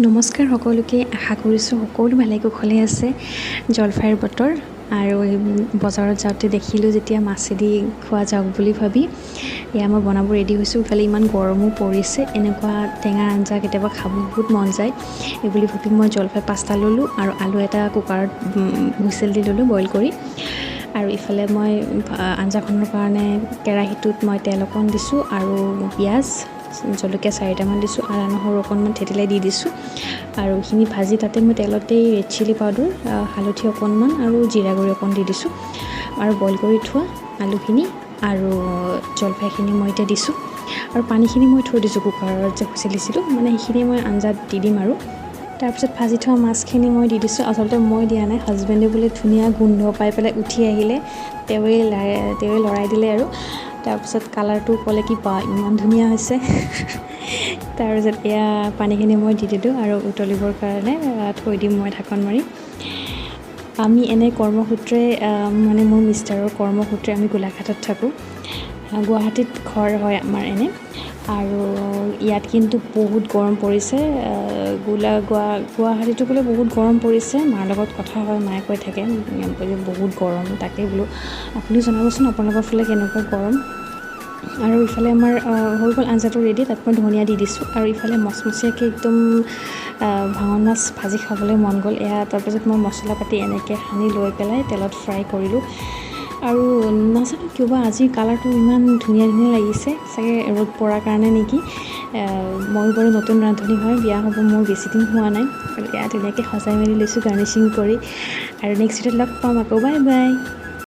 নমস্কাৰ সকলোকে, আশা কৰিছোঁ সকলো ভালে কুশলে আছে। জলফাইৰ বতৰ আৰু বজাৰত যাওঁতে দেখিলোঁ যেতিয়া মাছেদি খোৱা যাওক বুলি ভাবি এয়া মই বনাব ৰেডি হৈছোঁ। ইফালে ইমান গৰমো পৰিছে, এনেকুৱা টেঙা আঞ্জা কেতিয়াবা খাব বহুত মন যায়। এই বুলি ভাবি মই জলফাই 5টা ল'লোঁ আৰু আলু এটা কুকাৰত হুইচেল দি ল'লোঁ বইল কৰি। আৰু ইফালে মই আঞ্জাখনৰ কাৰণে কেৰাহীটোত মই তেল অকণ দিছোঁ আৰু পিঁয়াজ, জলকীয়া 4টামান দিছোঁ, আদা নহৰু অকণমান থেতেলাই দি দিছোঁ। আৰু এইখিনি ভাজি তাতে মই তেলতেই ৰেড চিলি পাউডাৰ, হালধি অকণমান আৰু জিৰা গুড়ি অকণ দি দিছোঁ। আৰু বইল কৰি থোৱা আলুখিনি আৰু জলফাইখিনি মই এতিয়া দিছোঁ। আৰু পানীখিনি মই থৈ দিছোঁ, কুকাৰত যে হুইচেল দিছিলোঁ, মানে সেইখিনি মই আঞ্জাত দি দিম। আৰু তাৰপিছত ভাজি থোৱা মাছখিনি মই দি দিছোঁ। আচলতে মই দিয়া নাই, হাজবেণ্ডে বোলে ধুনীয়া গোন্ধ পাই পেলাই উঠি আহিলে, তেওঁৱে লৰাই দিলে। আৰু তাৰপিছত কালাৰটো ক'লে কি, বা, ইমান ধুনীয়া হৈছে। তাৰপিছত এয়া পানীখিনি মই দি দিলোঁ আৰু উতলিবৰ কাৰণে থৈ দিম মই ঢাকন মাৰি। আমি এনে কৰ্মসূত্ৰে, মানে মোৰ মিষ্টাৰৰ কৰ্মসূত্ৰে আমি গোলাঘাটত থাকোঁ, গুৱাহাটীত ঘৰ হয় আমাৰ এনে। আৰু ইয়াত কিন্তু বহুত গৰম পৰিছে। গুৱাহাটীতো বোলে বহুত গৰম পৰিছে। মাৰ লগত কথা হয়, মায়ে কৈ থাকে বহুত গৰম। তাকেই বোলো আপুনি জনাবচোন, আপোনালোকৰ ফালে কেনেকুৱা গৰম? আৰু ইফালে আমাৰ হৈ গ'ল আঞ্জাটো ৰেডি, তাত মই ধনিয়া দি দিছোঁ। আৰু ইফালে মচমচীয়াকৈ একদম ভাঙন মাছ ভাজি খাবলৈ মন গ'ল এয়া। তাৰপিছত মই মছলা পাতি এনেকৈ সানি লৈ পেলাই তেলত ফ্ৰাই কৰিলোঁ। আৰু নাজানো কিয় বা আজিৰ কালাৰটো ইমান ধুনীয়া ধুনীয়া লাগিছে, চাগে ৰ'দ পৰাৰ কাৰণে নেকি। ময়ো বাৰু নতুন ৰান্ধনি হয়, বিয়া হ'ব মোৰ বেছি দিন হোৱা নাই। আৰু এয়া ধুনীয়াকৈ সজাই মেলি লৈছোঁ গাৰ্নিচিং কৰি। আৰু নেক্সট ভিডিঅ'ত লগ পাম আকৌ, বাই বাই।